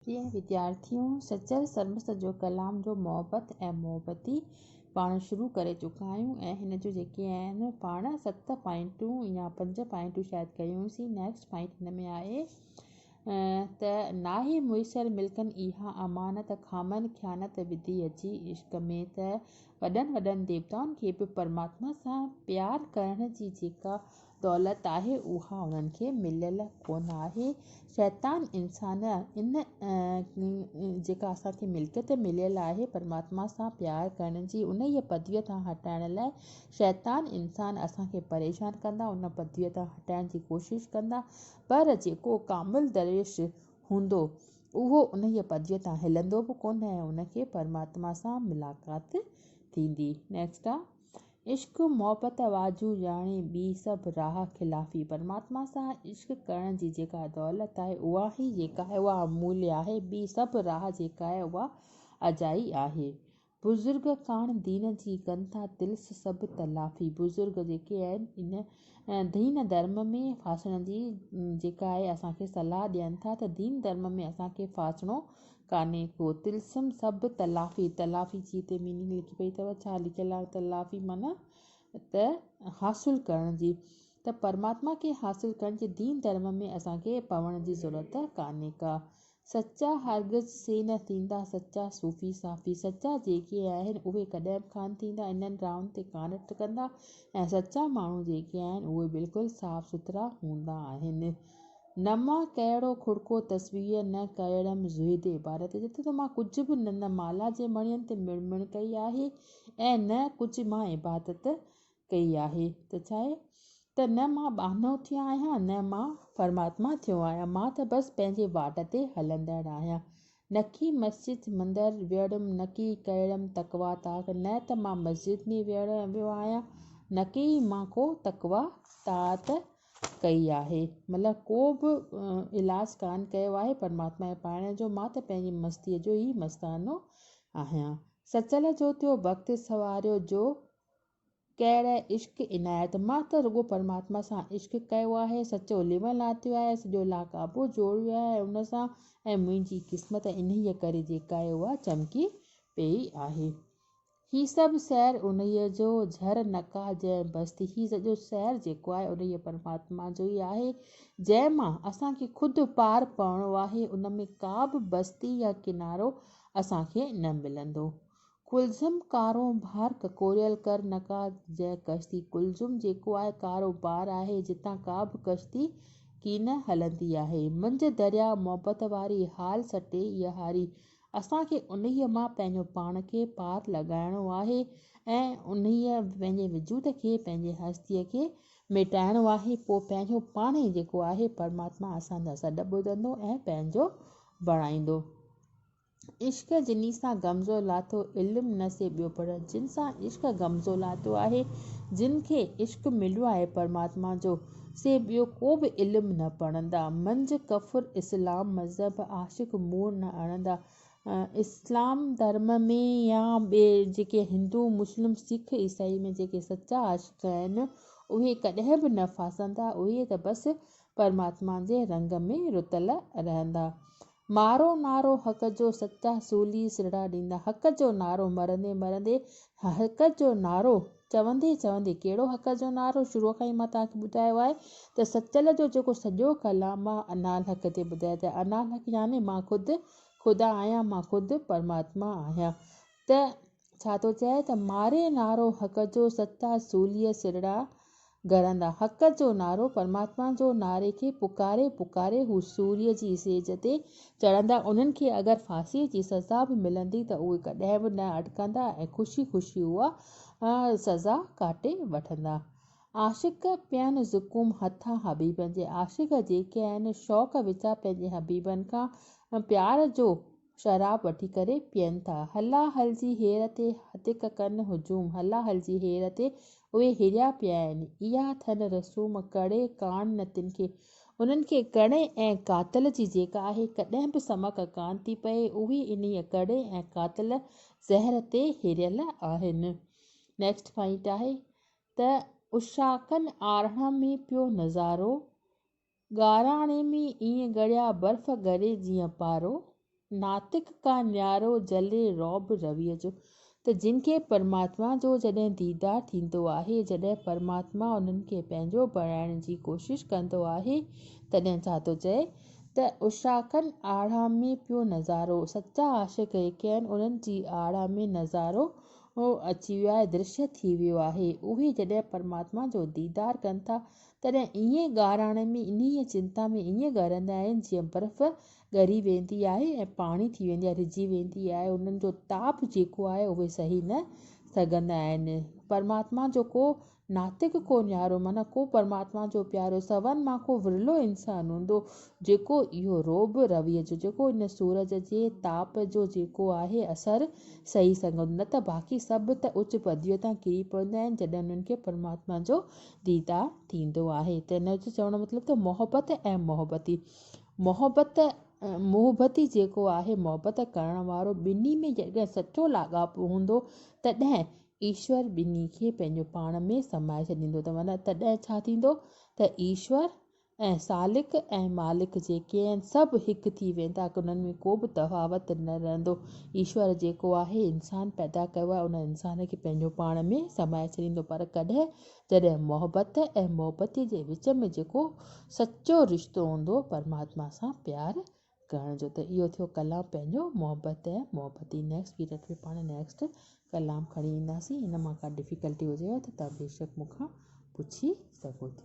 پرينء وديارٿيون، سچل سرمست جو ڪلام جو محبت ۽ محبتي پاڻ شروع ڪري چڪا آهيون ۽ هن جون جيڪي آهن پاڻ ست پوائنٽون يا پنج پوائنٽون شايد ڪيون سين. نيڪسٽ پوائنٽ هن ۾ آهي ته ناهي ميسر ملڪن اها امانت خامن خيانت وڌي اچي عشق ۾ ته وڏن وڏن ديوتائن کي به پرماتما سان پيار ڪرڻ جي جيڪا دولت آهي اها انهن کي مليل ڪونه آهي. شيطان انسان ان جيڪا اسان کي ملڪيت مليل آهي پرماتما سان پيار ڪرڻ جي انهيء پدويء تان هٽائڻ لاء شيطان انسان اسان کي پريشان ڪندا ان پدويء تان هٽائڻ جي ڪوشش ڪندا پر جيڪو ڪامل درويش هوندو اهو انهيء پدويء تان هلندو به ڪونه ۽ ان کي پرماتما سان ملاقات ٿيندي. Next آ. عشق محبت واجهون ڄاڻي ٻي سڀ راهه خلافي. پرماتما سان عشق ڪرڻ جي جيڪا دولت آهي اها ئي جيڪا آهي اها اموليه آهي ٻي سڀ راهه جيڪا آهي اها اجائي آهي. بزرگ ڪاڻ دين جي ڪن ٿا طلس سڀ تلافي. بزرگ جيڪي آهن ان دين ڌرم ۾ ڦاسڻ جي جيڪا آهي اسان کي صلاح ڏين ٿا ته دين ڌرم ۾ اسان کي ڦاسڻو ڪانهي ڪو طلسم سڀ تلافي، تلافي جي هتي ميننگ لکي پئي اٿو ڇا لکيل آهي تلافي معنيٰ ته حاصل ڪرڻ جي ته پرماتما کي حاصل ڪرڻ جي دين ڌرم ۾ اسان کي پوڻ جي ضرورت ڪانهي ڪا. سچا هرگز سي نه ٿيندا سچا صوفي صافي سچا جيڪي آهن اهي ڪڏهن به ڪانه ٿيندا انهن راهن تي ڪانه اٽڪندا ۽ سچا ماڻهو جيڪي آهن اهي بلڪل صاف سٿرا هوندا آهن. نه مان ڪهڙو کڙڪو تسبيح نه ڪهڙم زهد عبادت جتي ته مان ڪجهه به نه نه مالا جي مڻين تي مڻ مڻ ڪئي آهي ۽ نه ڪجهه مان عبادت ڪئي آهي ته ڇاهي ته نه مان ٻانهو ٿيو آهيان نه مان پرماتما ٿيو آهيان مان ته بس پنهنجي واٽ تي هلندڙ آهيان نڪي مسجد مندر ويڙم نڪي ڪهڙم تقويٰ طاق نه ته مان مسجد ۾ ويو آهيان نڪي ئي مان ڪو تقويٰ طاعت ڪئي آهي مطلب ڪو به علاج ڪانه ڪيو آهي پرماتما جي پائڻ جو مان ته پنهنجي مستيء جو ئي مستانو آهيان سچل جو ٿيو بخت سنواريو جو ڪهڙي عشق عنايت مان ته رڳو پرماتما سان عشق ڪيو آهي سچو ليون لاتيو آهي سڄو لاقابو جوڙيو آهي ان سان ۽ منهنجي قسمت انهيء ڪري جيڪا آهي اها چمڪي پيئي آهي. هي سڀ سير انهيء جو، جھر نڪا جنهن بستي. هي سڄو سير جيڪو آهي انهيء پرماتما جو ئي آهي، جنهن مان اسان کي خود پار پوڻو آهي، ان ۾ ڪا به بستي يا ڪنارو اسان کي نه ملندو. قلزم ڪارونڀار ڪڪوريل ڪر نڪا جنهن ڪشتي. قلزم جيڪو آهي ڪارونڀار آهي، جتان ڪا به ڪشتي ڪين هلندي آهي. منجهه درياء محبت واري، حال سٽي اها هاري. اسان کي انهيء مان پنهنجو پاڻ کي پار لڳائڻو آهي ۽ انهيء پنهنجي وجود کي، پنهنجي هستيء کي مٽائڻو آهي، پوء پنهنجو پاڻ ئي جيڪو آهي پرماتما اسان جا سڏ ٻڌندو ۽ پنهنجو بڻائيندو. عشق جني سان غمزو لاٿو، علم نه سي ٻيو پڙهن. جن سان عشق غمزو لاٿو آهي، جن کي عشق مليو آهي پرماتما جو، سي ٻيو ڪو به علم نه پڙهندا. منجهه ڪفر اسلام مذهب عاشق منهن نه اڻندا. اسلام ڌرم ۾ يا ٻئي جيڪي هندو مسلم سک عيسائي ۾ جيڪي سچا عاشق آهن اهي ڪڏهن به نه ڦاسندا اهي ته بس پرماتما جي رنگ ۾ رتل رهندا. مارو نعرو حق جو سچا سولي سرڙا ڏيندا حق جو نعرو مرندي مرندي حق جو نعرو چوندي چوندي ڪهڙو حق جو نعرو شروع کان ئي مان توهان کي ٻڌايو آهي ته سچل جو جيڪو سڄو ڪلام آهي اناالحق تي ٻڌايو ته اناالحق يعني مان خود خدا آهيان مان خود پرماتما آهيان ته ڇا ٿو چئي ته ماري نعرو حق جو سچا سوليء سرڙا گهرندا. حق جو نعرو پرماتما جو نعري کي پڪاري پڪاري هو سوريء جي سيج تي چڙهندا. انهن کي اگر ڦاسيء جي سزا به ملندي ته اهي ڪڏهن به نه اٽڪندا ۽ خوشي خوشي اها سزا ڪاٽي وٺندا. عاشق پين زقوم هٿان حبيبن جي. عاشق جيڪي آهن شوق وچان پنهنجي حبيبن کان پيار جو شراب وٺي ڪري پين ٿا. هلا هل جي هير تي هتڪ ڪن هجوم هلا هل جي هير تي اهي هريا پيا آهن. اها ٿن رسوم ڪڙي ڪاڻ نه تن کي. انهن کي ڪڙي ۽ قاتل جي جيڪا آهي ڪڏهن به سمڪ ڪانه ٿي پئي. اهي انهيء ڪڙي ۽ قاتل زهر تي هريل آهن. نيڪسٽ پوائنٽ آهي ته عشاقن آرهڻ ۾ پيو نظارو ڳاراڻي ۾ ائين ڳڙيا برف ڳري جيئن پارو. ناتڪ ڪا نيارو جلي رعب رويء جو ته جن کي پرماتما جو جڏهن ديدار ٿيندو آهي، جڏهن پرماتما انهن کي پنهنجو بڻائڻ جي ڪوشش ڪندو آهي، تڏهن ڇا ٿو چئي ته عشاقن آڙاهه ۾ پيو نظارو، سچا عاشق جيڪي آهن انهن جي آڙاهه ۾ نظارو اچي ويو آهي، درشيه ٿي ويو آهي. اهي جڏهن پرماتما جو ديدار ڪن ٿا، تڏهن ائين ڳاراڻي ۾ انهيء چنتا ۾ ائين ڳرندا آهن، جيئن برف ڳري ويندي آهي ۽ پاڻي ٿي ويندي آهي، رجي ويندي آهي، انهن جو تاب جيڪو آهي اهي سهي نه سگهندا آهن. پرماتما جو ڪو ناتڪ ڪو نيارو معنيٰ ڪو پرماتما جو پيارو سون مان ڪو ورلو انسان هوندو جيڪو اهو رعب رويء جو جيڪو ان سورج جي تاپ جو جيڪو آهي اثر سهي سگهندو نه ته باقي سڀ ته اچ پدويء تان ڪري پوندا آهن جڏهن انهن کي پرماتما جو ديدار ٿيندو آهي ته ان جو چوڻ جو مطلب ته محبت ۽ محبتي محبت محبتي جيڪو آهي محبت ڪرڻ وارو ٻنهي ۾ جڏهن سچو لاڳاپو هوندو تڏهن ايشور ٻنهي کي پنهنجو پاڻ ۾ سمائي ڇڏيندو ته معنيٰ تڏهن ڇا ٿيندو ته ايشور ۽ سالڪ ۽ مالڪ جيڪي آهن سڀ هڪ ٿي ويندا انهن ۾ ڪو به تفاوت نه رهندو. ايشور جيڪو آهي انسان پيدا ڪيو آهي ان انسان کي پنهنجو پاڻ ۾ سمائي ڇڏيندو پر ڪڏهن جڏهن محبت ۽ محبتي جي وچ ۾ جيڪو سچو رشتو هوندو پرماتما سان پيار ڪرڻ جو ته اهو ٿيو ڪلام پنهنجو محبت ۽ محبتي نيڪسٽ پيريڊ ۾ پاڻ نيڪسٽ ڪلام کڻي اينداسين ان مان ڪا ڊفيڪلٽي هجيو ته توهان بيشڪ مون کان پڇي سگهو ٿا.